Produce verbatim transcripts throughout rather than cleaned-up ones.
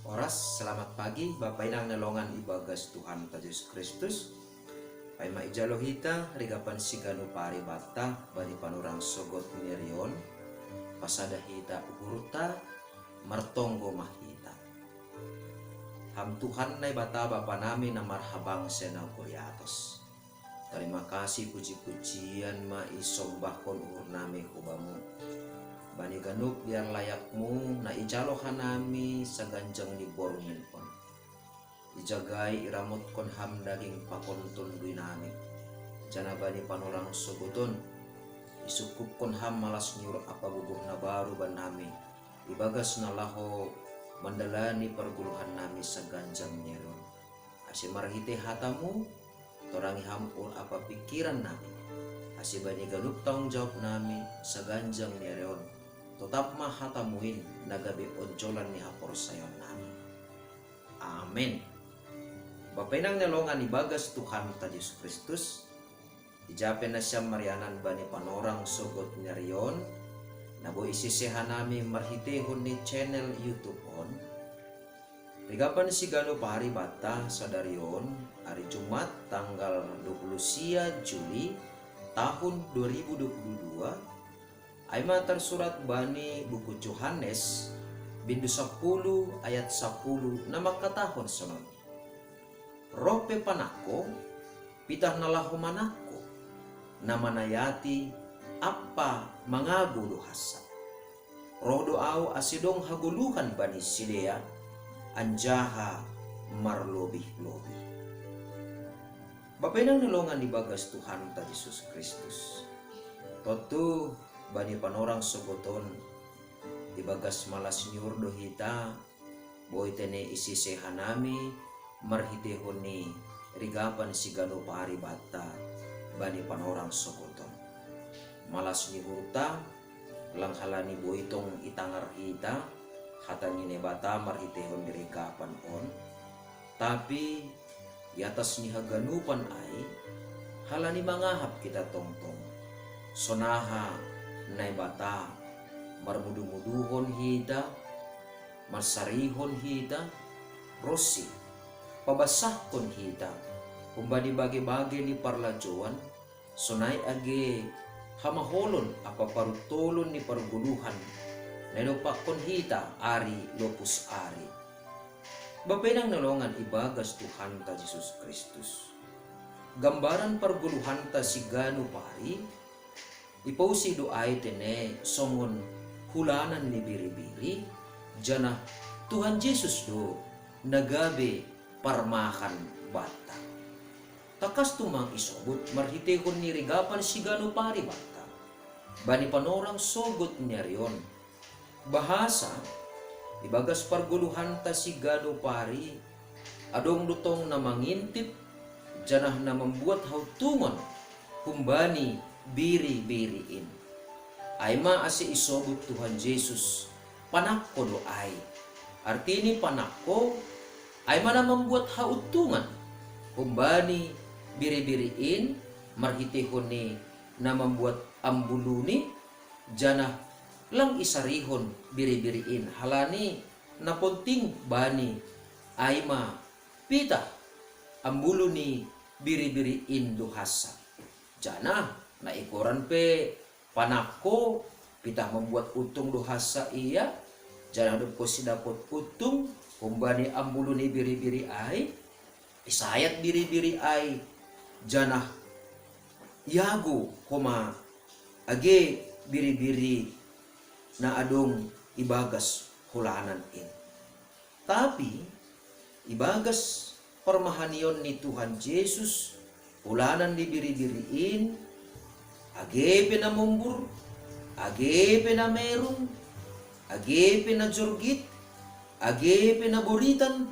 Oras, selamat pagi, Bapa inang na longan ibagas Tuhan ta Jesus Kristus. Paima ijalo hita rigapan siganu paribata bani panorang sogot nerion, pasada hita uhurta, martonggo mahita. Ham Tuhan Naibata Bapa nami na marhabang sena kuriatos. Tarima kasih puji-pujian ma isombahkon uhur nami hubamu. Bani ganup biar layakmu na ijalo hanami saganjang ni borngin on. Ijagai iramotkon ham daging pakon tondui nami. Jana bani panorang sogoton. Isukupkon ham malas nyur apa bubuh na baru banami. Ibagas na laho mandalani perguluhan nami saganjang nyeron. Ase marhite hatamu, torangi ham ur apa pikiran nami. Ase bani ganup tanggung jawab nami saganjang nyeron. Totap ma hatamuin na gabe onjolan ni haporsayon nami. Amen. Bapa inang na longan ibagas Tuhan ta Jesus Kristus. Ijape nasiam marianan bani panorang sogot nerion, na boi isise hanami marhitehon ni channel YouTube on. Rigapan siganu paribata sadarion, ari Jumat tanggal dua puluh sia Juli tahun dua ribu dua puluh dua, ai ma tarsurat bani buku Johannes, bindu sapuluh ayat sapuluh na mangkatahon sonon. Roh pe panangko, pitah na laho manangko, na manayati ampa mangago do hansa. Roh do au ase dong hagoluhan bani sidea, anjaha marlobih-lobih. Bapa inang na longan ibagas Tuhan ta Jesus Kristus. Tontu bani panorang sogoton, ibagas malas nyur do hita, boi tene isise hanami marhitehon ni rigapan siganu paribata bani panorang sogoton. Malas ni uhurta, lang halani boi tong itangar hita hata ni Naibata marhitehon ni rigapan on, tapi iatas ni haganupan ai, halani mangahap hita tongtong. Sonaha Naibata marmudu-muduhon hita, marsarihon hita, ronsi pabasahkon hita humbani bage-bage ni parlajouan, sonai age hamaholon ampa paruntolon ni pargoluhan na idompakkon hita ari lopus ari. Bapa inang na longan ibagas Tuhan ta Jesus Kristus. Gambaran pargoluhan ta siganu pari, ipousi do ai tene songon hulanan ni biri-biri, janah Tuhan Jesus do na gabe parmahan banta. Tangkas tumang isobut marhitehon ni rigapan siganu paribata bani panorang sogot nerion. Bahasa, ibagas pargoluhan ta siganu pari, adong do tong na mangintip, janah na mambuat hauntungon humbani biri-biri in. Ai ma ase isobut Tuhan Jesus, panangko do ai. Arti ni panangko, ai ma na mambuat hauntungan humbani biri-biri in, marhitehon ni na mambuat ambuluni, janah lang isarihon biri-biri in, halani na ponting bani ai ma pitah ambulu ni biri-biri in do hansa. Janah na igoran pe panangko, pitah mambuat untung do hansa ia, janah dob konsi dapot untung humbani ambulu ni biri-biri ai, isayat biri-biri ai, janah iago homa age biri-biri na adong ibagas hulanan in. Tapi ibagas parmahanion ni Tuhan Jesus hulanan ni biri-biri in, age pe na mombur, age pe na merung, age pe na jorgit, age pe na boritan,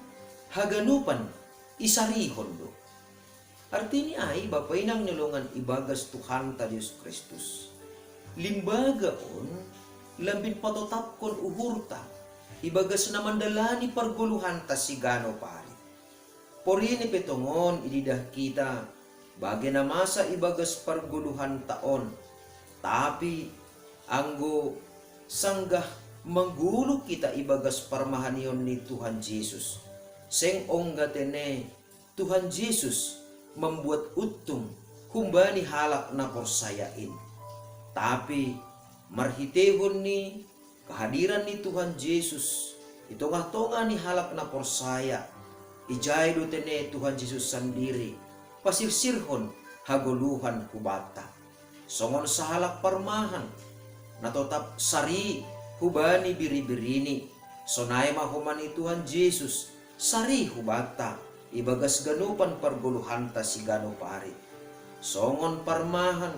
haganupan isarihon do. Artini ai, bapa inang ni longan ibagas Tuhanta Jesus Kristus, limbaga on lambin patotapkon uhurta ibagas na mandalani pargoluhanta sigano pari. Porini pe tongon ididah hita bage na masa ibagas pargoluhanta on, tapi anggo sanggah Manggulu kita ibagas parmahanion ni Tuhan Jesus. Seng ongga tene Tuhan Jesus mambuat untung humbani halak na porsaya in. Tapi marhitehon ni kehadiran ni Tuhan Jesus i tongah-tongah ni halak na porsaya, ijai do tene Tuhan Jesus sandiri pasirsirhon hagoluhan hubanta. Songon sahalak parmahan na totap sari hubani biri-birini, sonai ma homa ni Tuhan Jesus sari hubanta ibagas ganupan pargoluhanta siganup ari. Songon parmahan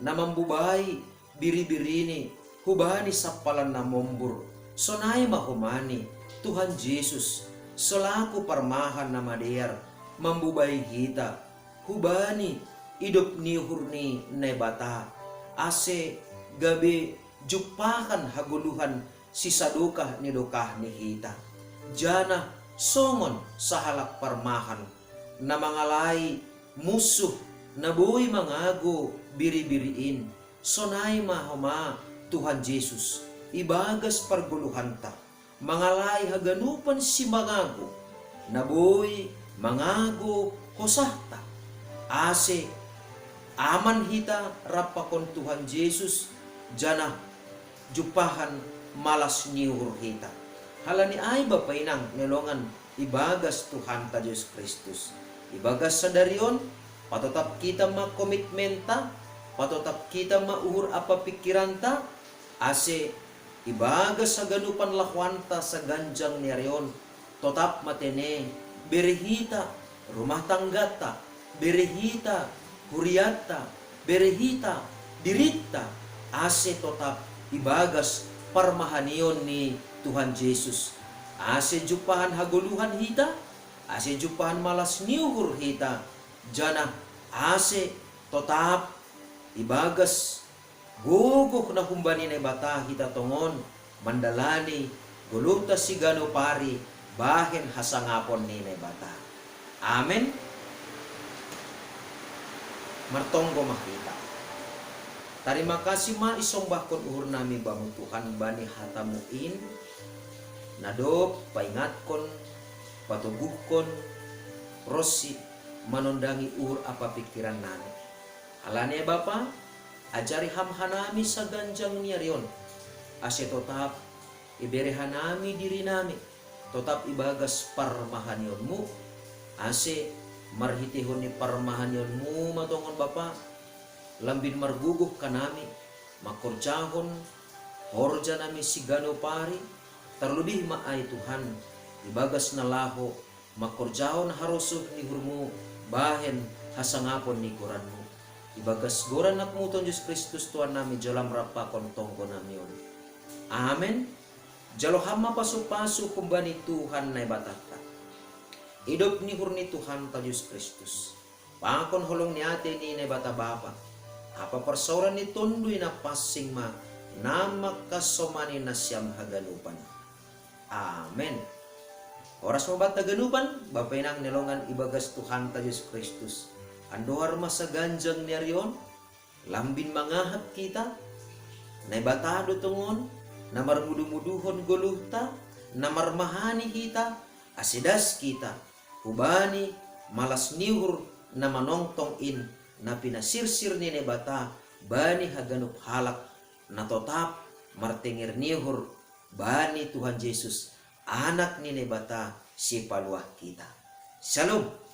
na mambubai biri-birini hubani sampalan na mombur, sonai ma homa ni Tuhan Jesus selaku parmahan na madear mambubai hita hubani idop ni uhur ni Naibata, ase gabe jumpahan hagoluhan sisadokah ni dokah ni hita. Janah songon sahalak parmahan na mangalai munsuh na boi mangago biri-biri in, sonai ma homa Tuhan Jesus ibagas pargoluhanta mangalai haganupan simangago na boi mangago hosahta, ase aman hita rap pakon Tuhan Jesus, janah jumpahan malas ni uhur hita. Halani ai Bapa inang ni longan ibagas Tuhanta Jesus Kristus, ibagas sadari on, patotap kita ma komitmenta, patotap kita ma uhur ampa pingkiranta, ase ibagas haganupan lahoanta saganjang ni ari on, totap ma tene bere hita, rumah tangganta, bere hita, hurianta, bere hita, dirinta, ase totap ibagas parmahanion ni Tuhan Jesus, ase jumpahan hagoluhan hita, ase jumpahan malas ni uhur hita, janah ase totap ibagas gogoh na humbani Naibata hita tongon mandalani goluhta siganup ari bahen hasangapon ni Naibata. Amen. Martonggo ma hita. Tarima kasih ma isombahkon uhur nami Bamu Tuhan bani hatamu in, na dob paingatkon, patoguhkon, ronsi manondangi uhur ampa pingkiran nami. Halani Bapa, ajari Ham hanami saganjang ni ari on, ase totap ibere hanami diri nami, totap ibagas parmahanionmu, ase marhitehon ni parmahanionmu ma tongon Bapa, lambin margogoh hanami, mangkorjahon horja nami siganup ari, tarlobih ma ai Tuhan, ibagas na laho mangkorjahon harosuh ni uhurmu bahen hasangapon ni goranmu. Ibagas goran anakmu Tuhan Jesus Kristus Tuhan nami jalo Ham rap pakon tonggo nami on. Amen. Jalo Ham ma pasu-pasu humbani Tuhan Naibatanta. Idop ni uhur ni Tuhanta Jesus Kristus, pakon holong ni atei ni Naibata Bapa, ampa parsaoran ni Tonduy Napansing ma na mangkasomani nasiam haganupan. Amen. Horas ma banta haganupan, Bapa inang ni longan ibagas Tuhanta Jesus Kristus. Andohar ma saganjang ni ari on, lambin mangahap hita, Naibata do tongon, na marmudu-muduhon goluhta, na marmahani hita, ase das hita hubani malas ni uhur na manongtong in, na pinasirsir ni Naibata bani haganup halak na totap martenger ni uhur bani Tuhan Jesus, Anak ni Naibata Sipaluah hita. Shalom.